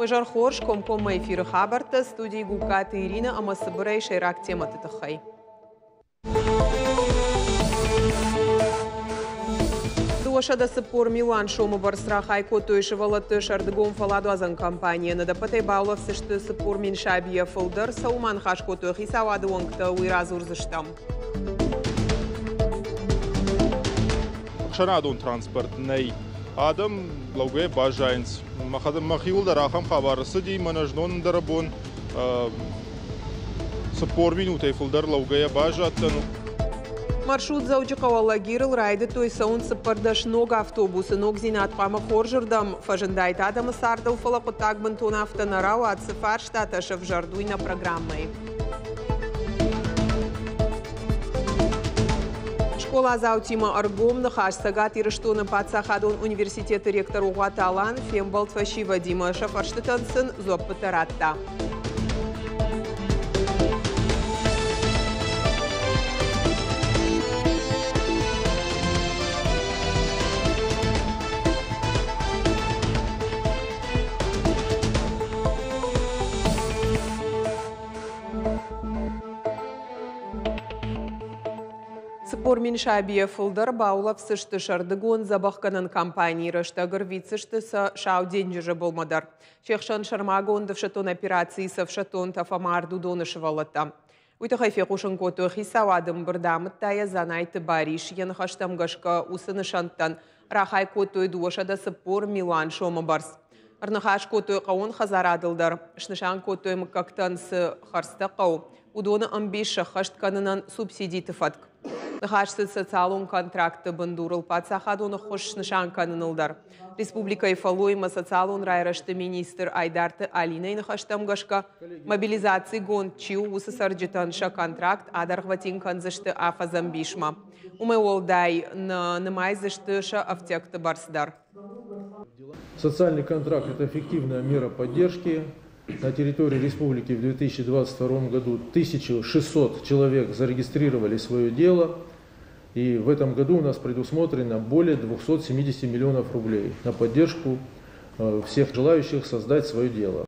Уӕ зӕр хорз, комкоммӕ эфиры хабӕрттӕ, студийы Гугкаты Иринӕ ӕмӕ цыбырӕй сӕйраг темӕты тыххӕй. 240 милуан сомы бӕрц рахай кодтой сывӕллӕтты сӕрдыгон фӕлладуадзӕн кампанийӕн. Ӕдӕппӕтӕй баулӕфдзысты 40 000 сабийӕ фылдӕр. Цӕуыл ма ныхас кодтой хицауады уӕнгтӕ, уый радзурдзыстӕм. Ӕхсӕнадон транспорт нӕй. Адӕм лӕугӕйӕ баззайынц. Мӕхиуыл дӕр ахӕм хабар ӕрцыди, мӕнӕ знон ӕндӕр бон 40 минутӕй фылдӕр лӕугӕйӕ баззадтӕн. Маршрут Дзӕуджыхъӕуы Алагирыл райдыдтой цӕуын 14 ног автобусы. Ногдзинад хъуамӕ хорзырдӕм фӕзындаид адӕмы цардыл, фӕлӕ хъуыддаг бынтон афтӕ нӕ рауад. Цы фарстатӕ сӕвзӕрд, уый нӕ программӕйы. Скъоладзаутимӕ ӕргом ныхас Цӕгат Ирыстоны паддзахадон университеты ректор Огъуаты Алан фембӕлд фӕсивӕдимӕ. Сӕ фӕрстытӕн сын дзуӕппытӕ радта. 40 000 сабийӕ фылдӕр баулӕфдзысты сӕрдыгон дзӕбӕхгӕнӕн кампанийы рӕстӕг, ӕрвитдзысты сӕ Сау денджызы былмӕ дӕр. Се хсӕн сӕрмагонд ӕфсӕддон операцийы цы ӕфсӕддонтӕ фӕмард, уыдоны сывӕллӕттӕ. Уый тыххӕй фехъусын кодтой хицауады ӕмбырды, амыдта йӕ Дзанайты Барис. Йӕ ныхӕстӕм гӕсгӕ, уыцы нысӕнттӕн рахай кодтой 240 милуан сомы бӕрц. Ӕрныхас кодтой хъӕууон хӕдзарадыл дӕр, снысан кодтой мыггӕгтӕн цы хӕрдзтӕ хъӕуы, уыдоны ӕмбис сӕххӕст кӕнынӕн субсидиты фӕтк. Ныхас цыд социалон контрактты бындурыл паддзахадон ӕххуыс снысан кӕныныл дӕр. Республикӕйы фӕллойимӕ социалон райрӕзты министр Айдарты Алинӕйы ныхӕстӕм гӕсгӕ, мобилизацигонд чи у, уыцы цӕрджытӕн сӕ контракт адӕргъвӕтин кӕндзысты афӕдзӕмбисмӕ. Уымӕй уӕлдай нӕ нымайдзысты сӕ ӕфтиӕгты бӕрц дӕр. Социальный контракт – это эффективная мера поддержки. На территории республики в 2022 году 1600 человек зарегистрировали свое дело. И в этом году у нас предусмотрено более 270 миллионов рублей на поддержку всех желающих создать свое дело.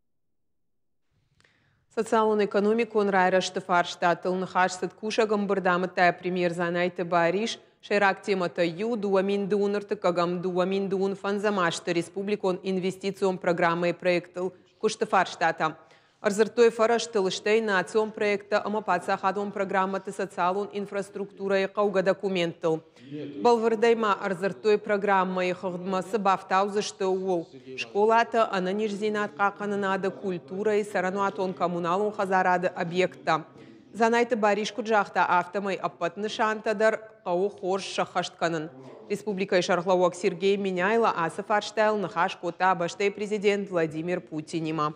Социалон-экономикон райрӕзты фарстатыл ныхас цыд кусӕг ӕмбырды, амыдта премьер Дзанайты Барис. Сӕйраг темӕтӕй иу 2031-ӕм 2025 азты республикон инвестицион программӕйы проектыл куысты фарстатӕ. Ӕрдзырдтой фӕрӕзтыл, стӕй национ проекттӕ ӕмӕ паддзахадон программӕты социалон инфраструктурӕйы хъӕугӕ документтыл. Бӕлвырдӕй ма ӕрдзырдтой программӕйы хыгъдмӕ цы бафтаудзысты, ууыл. Скъолатӕ, ӕнӕниздзинад хъахъхъӕнынады, культурӕйы, цӕрӕнуатон-коммуналон хӕдзарады объекттӕ. Дзанайты Барис куыд загъта, афтӕмӕй ӕппӕт нысантӕ дӕр хъӕуы хорз сӕххӕст кӕнын. Республикӕйы сӕргълӕууӕг Сергей Меняйло ацы фарстайыл ныхас кодта бӕстӕйы президент Владимир Путинимӕ.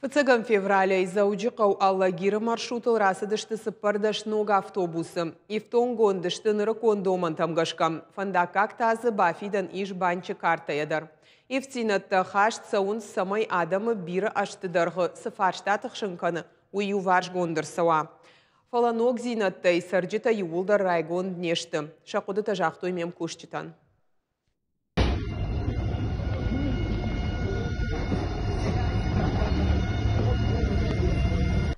Фыццӕгӕм февралӕй Дзӕуджыхъӕу Алагиры маршрутыл рацыдысты 14 ног автобусы. Ифтонггонд сты нырыккон домӕнтӕм гӕсгӕ. Фӕндаггаг та дзы бафидӕн ис банчы картӕйӕ дӕр. Ивддзинӕдтӕ хаст цӕуынц, цӕмӕй адӕмы бирӕ ӕзты дӕргъы цы фарста тыхсын кӕны, уый иуварсгонд ӕрцӕуа. Фӕлӕ ногдзинӕдтӕй цӕрджытӕ иууылдӕр райгонд не сты. Сӕ хъуыдытӕ загътой ме мкусджытӕн.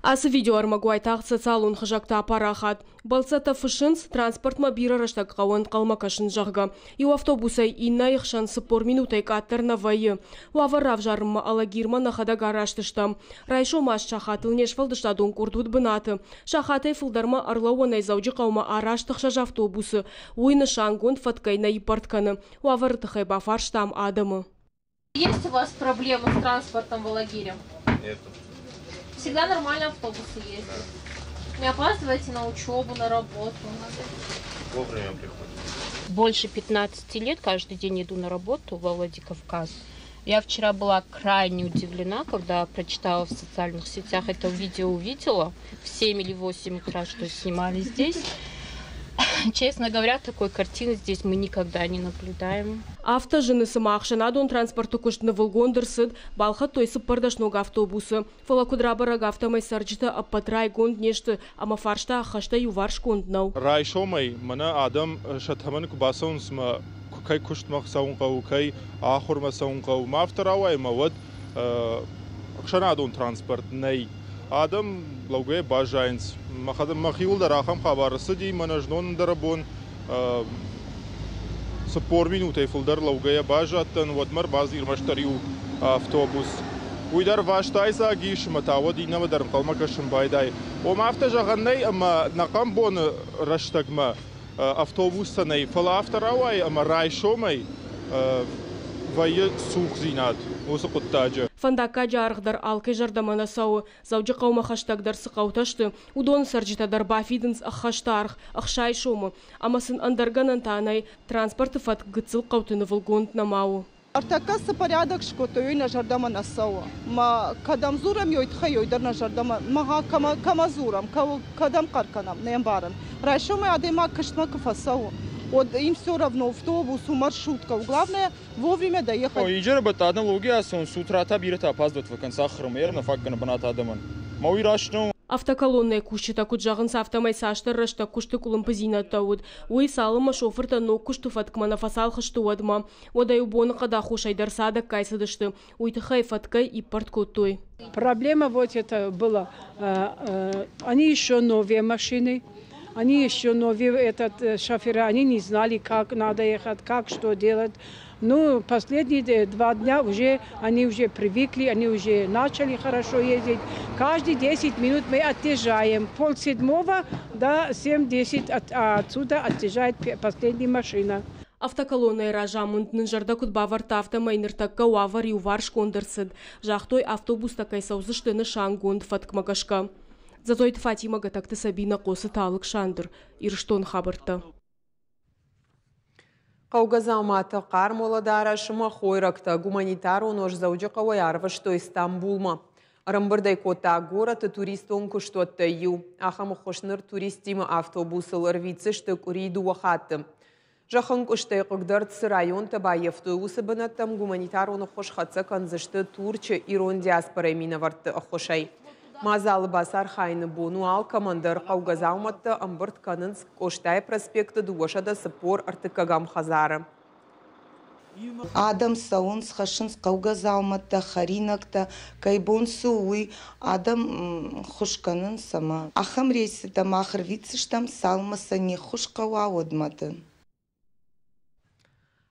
Ацы видеоӕрмӕг уайтагъд социалон хызӕгты апарахат. Бӕлццӕттӕ фыссынц, транспортмӕ бирӕ рӕстӕг хъӕуы ӕнхъӕлмӕ кӕсын, зӕгъгӕ. Иу автобусӕй иннӕйы хсӕн 40 минутӕй къаддӕр нӕ вӕййы. Уавӕр равзарынмӕ Алагирмӕ нӕхӕдӕг араст стӕм. Райсом аст сахатыл не сфӕлдыстадон къорд уыд бынаты. Сахатӕй фылдӕрмӕ ӕрлӕууӕнӕй Дзӕуджыхъӕумӕ араст ӕхсӕз автобусы. Уый нысангонд фӕткӕй нӕ иппӕрд кӕны. Уавӕры тыххӕй бафарстам адӕмы. Есть у вас проблемы с транспортом в Алагире? Нет. Всегда нормально автобусы ездят? Да. Не опаздываете на учебу, на работу? Вовремя приходим. Больше 15 лет каждый день иду на работу во Владикавказ. Я вчера была крайне удивлена, когда прочитала в социальных сетях это видео, увидела в 7 или 8 утра, что снимали здесь. Честно говоря, такой картины здесь мы никогда не наблюдаем. Афтӕ зыны, цыма ӕхсӕнадон транспорты куыст нывылгонд ӕрцыд, балхӕдтой 14 ног автобусы. Фӕлӕ куыд рабӕрӕг, афтӕмӕй цӕрджытӕ ӕппӕт райгонд не сты ӕмӕ фарста ӕххӕстӕй иуварсгонд нӕу. Райсомӕй мӕнӕ адӕм сӕ тӕмӕны куы бацӕуынц мӕ куы Кӕй куыстмӕ цӕуын хъӕуы, кӕй ахуырмӕ цӕуын хъӕуы. Ма афтӕ рауайы ӕмӕ уӕд ӕхсӕнадон транспорт нӕй. Адӕм лӕугӕйӕ баззайынц. Мӕхиуыл дӕр ахӕм хабар ӕрцыди, мӕнӕ знон ӕндӕр бон 40 минутӕй фылдӕр лӕугӕйӕ баззадтӕн, уӕдмӕ ӕрбацыди ӕрмӕстдӕр иу автобус. Уый дӕр вастайдзаг ис, ӕмӕ та уӕд иннӕмӕ дӕр ӕнхъӕлмӕ кӕсын байдайы. Ома афтӕ зӕгъӕн нӕй, ӕмӕ нӕхъӕн боны рӕстӕгмӕ автобустӕ нӕй, фӕлӕ афтӕ рауайы, ӕмӕ райсомӕй вӕййы цухдзинад уыцы хъуыддаджы. Фӕндаггаджы аргъ дӕр алкӕй зӕрдӕмӕ нӕ цӕуы. Дзӕуджыхъӕумӕ хӕстӕгдӕр цы хъӕутӕ сты, уыдоны цӕрджытӕ дӕр бафидынц ӕххӕст аргъ 60 сомы. Ӕмӕ сын ӕндӕр гӕнӕн та нӕй, транспорты фӕтк гыццыл хъӕуты нывылгонд нӕма у. Ӕртӕккӕ цы порядок скодтой, уый нӕ зӕрдӕмӕ нӕ цӕуы. Ма кӕдӕм дзурӕм, уый тыххӕй уый дӕр нӕ зӕрдӕмӕ, ма кӕмӕ дзурӕм, кӕдӕм хъӕр кӕнӕм, не мбарын. Райсомӕй адӕймаг куыстмӕ куы фӕцӕуы, уӕд им все равно автобус у, маршрутка у. Главное вовремя доехать. Изӕры бӕтты адӕм логийӕ цӕуынц, с утра та бирӕтӕ опаздывать фӕкӕнынц ахуырмӕ, ӕрнӕ фаг кӕны бынат адӕмӕн. Мӕ уый раст нӕу. Автоколоннӕйы кусджытӕ куыд зӕгъынц, афтӕмӕй цасдӕр рӕстӕг куысты къуылымпыдзинӕдтӕ уыд. Уый цалынмӕ шофыртӕ ног куысты фӕткмӕ нӕ фӕцалх сты, уӕдмӕ. Уӕдӕ-иу боныхъӕд аххосӕй дӕр цадӕггай цыдысты. Уый тыххӕй фӕткӕй иппӕрд кодтой. Проблема вот это была. Они еще новые машины, они еще новые этот, шоферы, они не знали, как надо ехать, как что делать. Ну, последние 2 дня уже они уже привыкли, они уже начали хорошо ездить. Каждые 10 минут мы отъезжаем. 6:30 до 7:10 отсюда отъезжает последняя машина. Автоколоннӕйы разамынд нын зӕрдӕ куыд бавӕрдта, афтӕмӕй ныртӕккӕ уавӕр иуварсгонд ӕрцыд. Загътой, автобустӕ кӕй цӕудзысты нысангонд фӕткмӕ гӕсгӕ. Дзӕцъойты Фатимӕ, Гӕтӕгты Сабинӕ, Хъоцыты Алыксандр. Ирыстоны хабӕрттӕ. Хъӕугӕ дзауматы, хъарм уӕлӕдарӕс ӕмӕ хойрӕгтӕ гуманитарон ос Дзӕуджыхъӕуӕй арвыстой Стамбулмӕ. Ӕрӕмбырд ӕй кодта горӕты туристон куыстуӕттӕй иу. Ахӕм ӕххуыс ныр туристтимӕ автобусыл ӕрвитдзысты къуыри 2 хатты. Зӕххӕнкъуыстӕй хъыгдард цы районтӕ баййӕфтой, уыцы бынӕттӕм гуманитарон ӕххуыс хӕццӕ кӕндзысты Турчы ирон диаспорӕйы минӕвӕртты ӕххуысӕй. Мадзалы бацархайыны бон у алкӕмӕн дӕр. Хъӕугӕ дзаумӕттӕ ӕмбырд кӕнынц Къостайы проспекты 243-ӕм хӕдзары. Адӕм цӕуынц, хӕссынц хъӕугӕ дзаумӕттӕ, хӕринӕгтӕ, кӕй бон цы у, уый адӕм ххуыс кӕнынц ӕмӕ ахӕм рейсытӕ мах ӕрвитдзыстӕм, цалынмӕ сӕ не ххуыс хъӕуа, уӕдмӕты.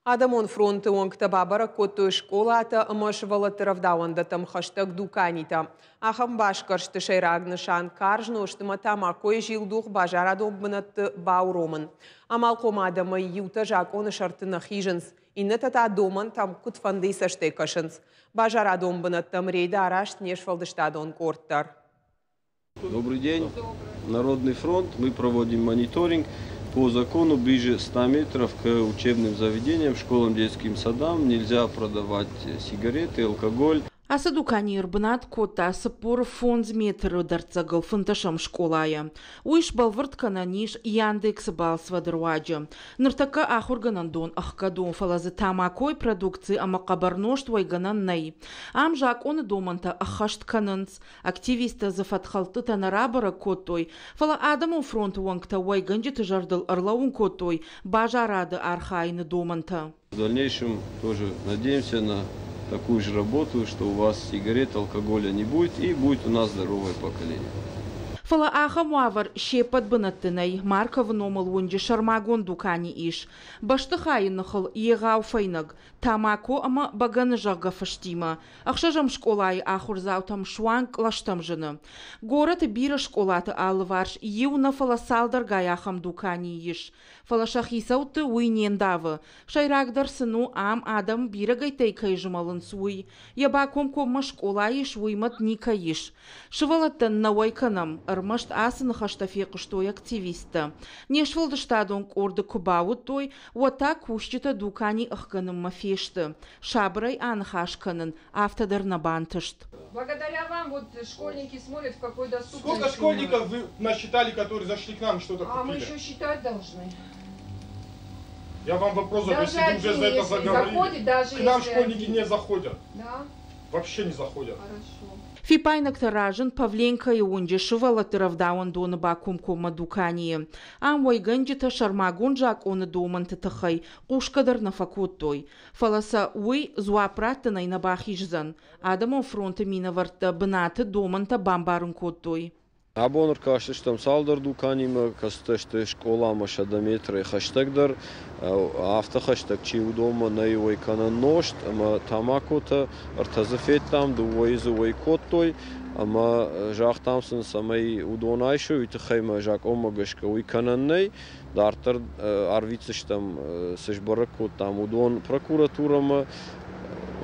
Адӕмон фронты уӕнгтӕ бабӕрӕг кодтой скъолатӕ ӕмӕ сывӕллӕтты рӕвдауӕндӕттӕм хӕстӕг дуканитӕ. Ахӕм басгӕрсты сӕйраг нысан карз нозт ӕмӕ тамакойы зилдух базарадон бынӕтты бауромын. Амалхъом адӕмӕй иутӕ закъоны сӕрты нӕ хизынц, иннӕтӕ та домӕнтӕм куыдфӕндыйы цӕстӕй кӕсынц. Базарадон бынӕттӕм рейды арӕзт не сфӕлдыстадон къорд дӕр. Добрый день. Народный фронт. Мы проводим мониторинг. По закону ближе 100 метров к учебным заведениям, школам, детским садам нельзя продавать сигареты, алкоголь. Ацы дуканийы ӕрбынат кодта 45 метры дӕрддзӕгыл 15-ӕм скъолайы. Уый сбӕлвырд кӕнӕн ис Яндексы балцвӕды руаджы. Ныртӕккӕ ахуыргӕнӕндон ӕхгӕд у, фӕлӕ дзы тамакойы продукци ӕмӕ хъӕбӕрнозт уӕйгӕнӕн нӕй. Ам закъоны домӕнтӕ ӕххӕст кӕнынц. Активисттӕ дзы фӕткхӕлдтытӕ нӕ рабӕрӕг кодтой, фӕлӕ адӕмон фронты уӕнгтӕ уӕйгӕнджыты зӕрдыл ӕрлӕууын кодтой базарады архайыны домӕнтӕ. В дальнейшем тоже надеемся на такую же работу, что у вас сигарет, алкоголя не будет и будет у нас здоровое поколение. Фӕлӕ ахӕм уавӕр се ппӕт бынӕтты нӕй. Марковы номыл уынджы сӕрмагонд дукани ис. Бӕстыхайы ныхыл егъау фӕйнӕг, тамако ӕмӕ бӕгӕны зӕгъгӕ фыстимӕ. 6-ӕм скъолайы ахуырдзаутӕм суанг кълӕстӕм зыны. Горӕты бирӕ скъолаты алыварс иу нӕ, фӕлӕ цалдӕргай ахӕм дукани ис. Фӕлӕ сӕ хицӕутты уый не ндавы. Сӕйрагдӕр сын у, ам адӕм бирӕгӕйттӕй кӕй змӕлынц, уый. Йӕ бакомкоммӕ скъола ис, уый мӕт никӕй ис. Сывӕллӕттӕн нӕ уӕй кӕнӕм, ӕрмӕст ацы ныхӕстӕ фехъуыстой активисттӕ. Не сфӕлдыстадон къорды куы бауыдтой, уӕд та кусджытӕ дукани ӕхгӕнынмӕ фесты. Сабырӕй аныхас кӕнын афтӕ дӕр нӕ бантыст. Благодаря вам вот школьники смотрят, в какой доступности. Сколько школьников вы насчитали, которые зашли к нам, что-то А мы купили? еще считать должны. Я вам вопрос задаю, Даже если вы уже один, за это если заговорили. заходит, даже К нам если школьники один. не заходят. Да? Вообще не заходят. Хорошо. Фиппаинӕгтӕ разынд Павленкойы уынджы сывӕллӕтты рӕвдауӕндоны бакомкоммӕ дуканийы. Ам уӕйгӕнджытӕ сӕрмагонд закъоны домӕнты тыххӕй хъусгӕ дӕр нӕ фӕкодтой. Фӕлӕ сӕ уый дзуапп раттынӕй нӕ бахиздзӕн. Адӕмон фронты минӕвӕрттӕ бынаты домӕнтӕ бамбарын кодтой. Абон ӕркастыстӕм цалдӕр дуканимӕ, кӕцытӕ сты скъоламӕ 100 метрӕй хӕстӕгдӕр. Афтӕ хӕстӕг чи уыдонмӕ нӕй уӕй кӕнӕн нозт ӕмӕ тамакотӕ. Ӕртӕ дзы федтам, дыууӕйы дзы уӕй кодтой ӕмӕ загътам сын, цӕмӕй уыдон айсой, уый тыххӕй ма закъонмӕ гӕсгӕ уый кӕнӕн нӕй. Дарддӕр арвитдзыстӕм, цы сбӕрӕг кодтам, уыдон прокуратурӕмӕ,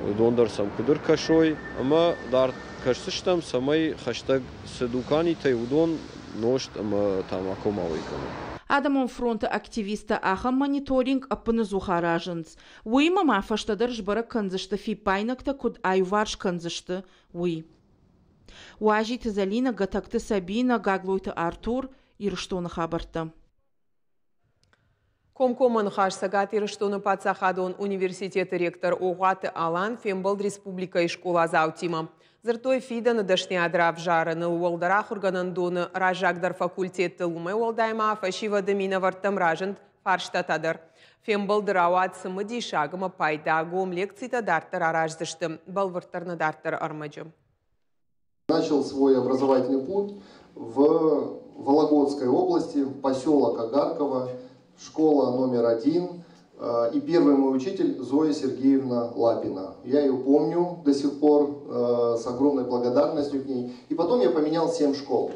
уыдон дӕр сӕм куыд ӕркӕсой ӕмӕ дард кӕсдзыстӕм, цӕмӕй хӕстӕг цы дуканитӕй, уыдон нозт ӕмӕ тамако ма уӕй кӕной. Адӕмон фронты активисттӕ ахӕм мониторинг ӕппынӕдзух аразынц. Уыимӕ ма фӕстӕдӕр сбӕрӕг кӕндзысты фиппаинӕгтӕ куыд аиуварс кӕндзысты, уый. Уазиты Зӕлинӕ, Гӕтӕгты Сабинӕ, Гаглойты Артур, Ирыстоны хабӕрттӕ. Комкоммӕ ныхас Цӕгат Ирыстоны паддзахадон университеты ректор Огъуаты Алан фембӕлд республикӕйы скъоладзаутимӕ. Дзырдтой фидӕны дӕсныйад равзарыныл, уӕлдӕр ахуыргӕнӕндоны раззагдӕр факультеттыл, уымӕй уӕлдай ма фӕсивӕды минӕвӕрттӕм разынд фарстатӕ дӕр. Фембӕлды рауад цымыдисаг ӕмӕ пайда гом лекцитӕ дарддӕр араздзысты, бӕлвырддӕр нӕ дарддӕры ӕрмӕджы. Начал свой образовательный путь в Вологодской области, поселок Агарково, школа номер один. И первый мой учитель Зоя Сергеевна Лапина. Я ее помню до сих пор с огромной благодарностью к ней. И потом я поменял семь школ.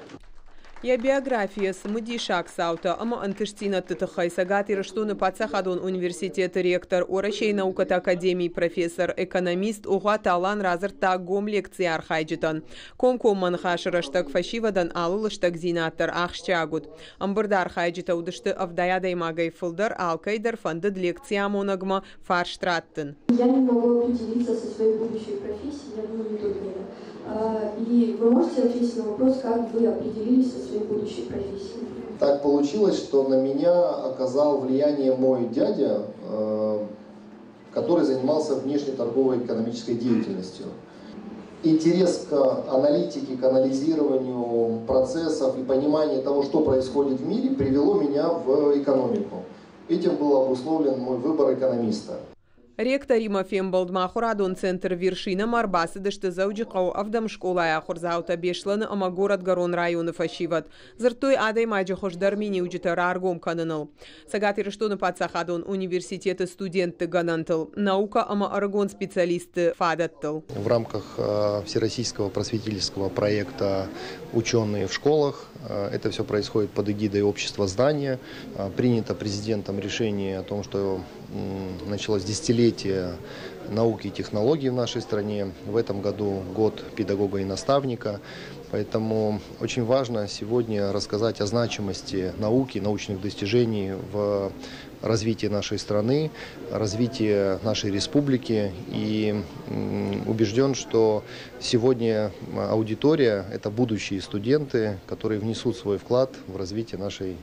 Йӕ биографийӕ цымыдисаг цаутӕ ӕмӕ ӕнтыстдзинӕдты тыххӕй Цӕгат Ирыстоны паддзахадон университеты ректор, Уӕрӕсейы наукӕты академийы профессор, экономист Огъуаты Алан радзырдта гом лекцийы архайджытӕн. Комкоммӕ ныхасы рӕстӕг фӕсивӕдӕн алы лыстӕгдзинад дӕр ахсджиаг уыд. Ӕмбырды архайджытӕ уыдысты 70 адӕймагӕй фылдӕр, алкӕй дӕр фӕндыд лекциамонӕгмӕ фарст раттын. Я не могу определиться со своей будущей профессией, я думаю, не только я. И вы можете ответить на вопрос, как вы определились со своей будущей профессией? Так получилось, что на меня оказал влияние мой дядя, который занимался внешней торговой экономической деятельностью. Интерес к аналитике, к анализированию процессов и понимание того, что происходит в мире, привело меня в экономику. Этим был обусловлен мой выбор экономиста. Ректоримӕ фембӕлдмӕ ахуырадон центр «Вершина»-мӕ ӕрбацыдысты Дзӕуджыхъӕуы ӕвдӕм скъолайы ахуырдзаутӕ Беслӕны ӕмӕ Горӕтгӕрон районы фӕсивӕд. Дзырдтой адӕймаджы хуыздӕр миниуджытӕ раргом кӕныныл. Цӕгат Ирыстоны паддзахадон университеты студентты гӕнӕнтыл, наукӕ ӕмӕ ӕрыгон специалистты фадӕттыл. В рамках всероссийского просветительского проекта «Ученые в школах» это все происходит под эгидой общества знания. Принято президентом решение о том, что началось десятилетие науки и технологий в нашей стране. В этом году год педагога и наставника. Поэтому очень важно сегодня рассказать о значимости науки, научных достижений в развитии нашей страны, развитии нашей республики. И убежден, что сегодня аудитория – это будущие студенты, которые внесут свой вклад в развитие нашей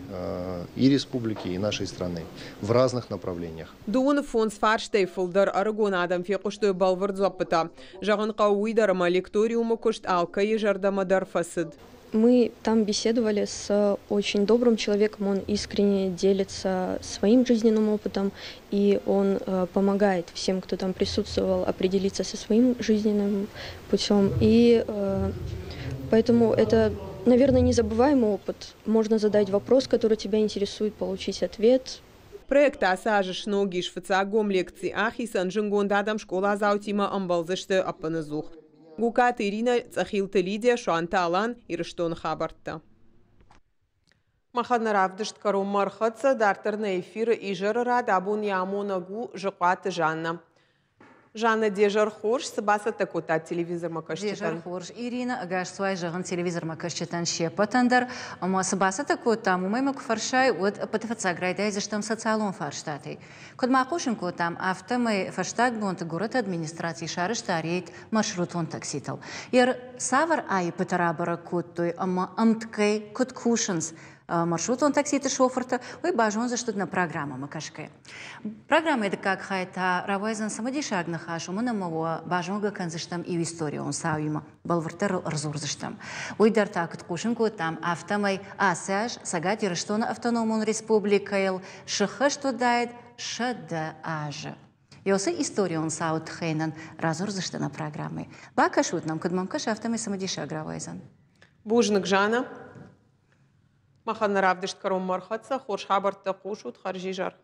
и республики, и нашей страны в разных направлениях. 25 фарстӕй фылдӕр ӕрыгон адӕм фехъуыстой бӕлвырд дзуӕппытӕ. Зӕгъын хъӕуы уый дӕр, ӕмӕ лекториумы куыст алкӕйы зӕрдӕмӕ дӕр фӕцыд. Мы там беседовали с очень добрым человеком, он искренне делится своим жизненным опытом, и он помогает всем, кто там присутствовал, определиться со своим жизненным путем. И поэтому это, наверное, незабываемый опыт. Можно задать вопрос, который тебя интересует, получить ответ. Проект ацы азы сног ис фыццаг гом лекци ахицӕн зынгонд адӕм скъоладзаутимӕ ӕмбӕлдзысты ӕппынӕдзух. Гукаты Ирина, Цъӕхилты Лидия, Суанты Алан, Ирыстоны хабӕрттӕ. Махӕн нӕ равдыст кӕронмӕ ӕрхӕццӕ, дарддӕр нӕ эфиры изӕры рад абон йӕ амонӕг у Зыхъуаты Жаннӕ. Жаннӕ, де зӕр хорз, цы бацӕттӕ кодтат телевизормӕ кӕсджытӕн? Де зӕр хорз, Ирина, ӕгас цуай зӕгъын телевизормӕ кӕсджытӕн се ппӕтӕн дӕр. Ӕмӕ цы бацӕттӕ кодтам, уымӕй мӕ куы фӕрсай, уӕд ӕппӕты фыццаг райдайдзыстӕм социалон фарстатӕй. Куыд ма хъусын кодтам, афтӕмӕй фӕстаг бонты горӕты администраци сарӕзта рейд маршрутон такситыл. Ер цавӕр аиппытӕ рабӕрӕг кодтой ӕмӕ ӕмткӕй куыд кусынц, маршрутон такситы шофыртӕ, уый базондзыстут нӕ программӕмӕ кӕсгӕйӕ. Программӕйы дыккаг хай та рауайдзӕн цымыдисаг ныхас, уымӕн ӕмӕ уӕ базонгӕ кӕндзыстӕм иу историон цауимӕ, бӕлвырддӕр ыл ӕрдзурдзыстӕм. Уый дӕр та куыд хъусын кодтам, афтӕмӕй ацы аз Цӕгат Ирыстоны автономон республикӕйыл сыххӕст уыдаид 100 азы. Ёсы историон цауы тыххӕй нын радзурдзысты нӕ программӕйы. Бакӕсут нӕм, куыд мӕм кӕсы, афтӕмӕй цымыдисаг рауайдзӕн. Бузныг, Жанна. Махӕн нӕ равдыст кӕронмӕ ӕрхӕццӕ. Хорз хабӕрттӕ хъусут, хӕрзизӕр.